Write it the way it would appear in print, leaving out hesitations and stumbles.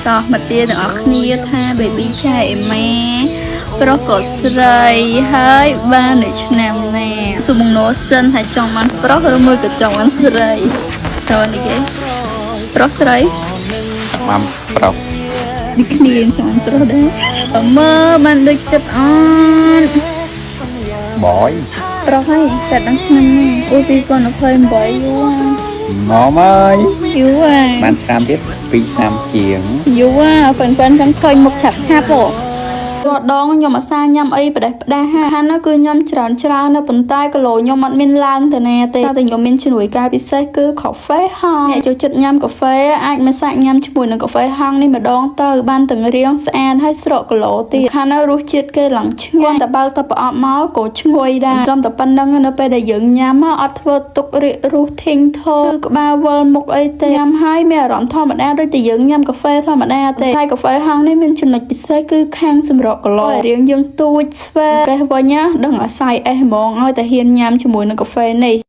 តោះមកទៀតទាំងអស់គ្នាថា baby ចែអេម៉ាប្រុសក៏ស្រីហើយបាននៅឆ្នាំណាសួរបងណូសិនថាចង់បានប្រុសឬមួយក៏ចង់បានស្រីសូននេះគេប្រុសស្រី បានប្រុស ដូចគ្នាចង់បានប្រុសដែរមើលបានដូចចិត្តអត់ បយ ប្រុសហើយតែដល់ឆ្នាំណាអូយ2028យូរ ងំហើយ យូរហើយ បានឆ្នាំទៀត2ឆ្នាំជាង យូរហ្វេនៗចង់ឃើញមុខឆាប់ឆាប់ហ៎រាល់ដងខ្ញុំអាសាញ៉ាំអីប្រដេះផ្ដាស់ហាណាគឺញ៉ាំច្រើនច្រើននៅប៉ុន្តែគីឡូខ្ញុំអត់មានឡើងទៅណាទេតែខ្ញុំមានជំនួយការពិសេសគឺកាហ្វេហងអ្នកចូលចិត្តញ៉ាំកាហ្វេអាចមកសាកញ៉ាំជាមួយនឹងកាហ្វេហងនេះម្ដងទៅបានទាំងរាងស្អាតហើយស្រកគីឡូទៀតខាងនៅរសជាតិគេឡើងឆ្ងាញ់តែបើកទៅប្រអប់មកក៏ឈ្ងុយដែរត្រឹមតែប៉ុណ្្នឹងនៅពេលដែលយើងញ៉ាំអត់ធ្វើទុករាករូសធីងធោក្បាលវិលមុខអីទេញ៉ាំហើយមានអារម្មណ៍ធម្មតាដូចតែយើងញ៉ាំកាហ្វេធម្មតាទេតែកាហ្វេហងនេះមានចំណុចពិសេសគឺខាងសម្រកគីឡូរាងយើងទូចស្វេកេះវិញណាដឹងអាស័យអេសហ្មងឲ្យតែហ៊ានញ៉ាំជាមួយនឹងកាហ្វេនេះ។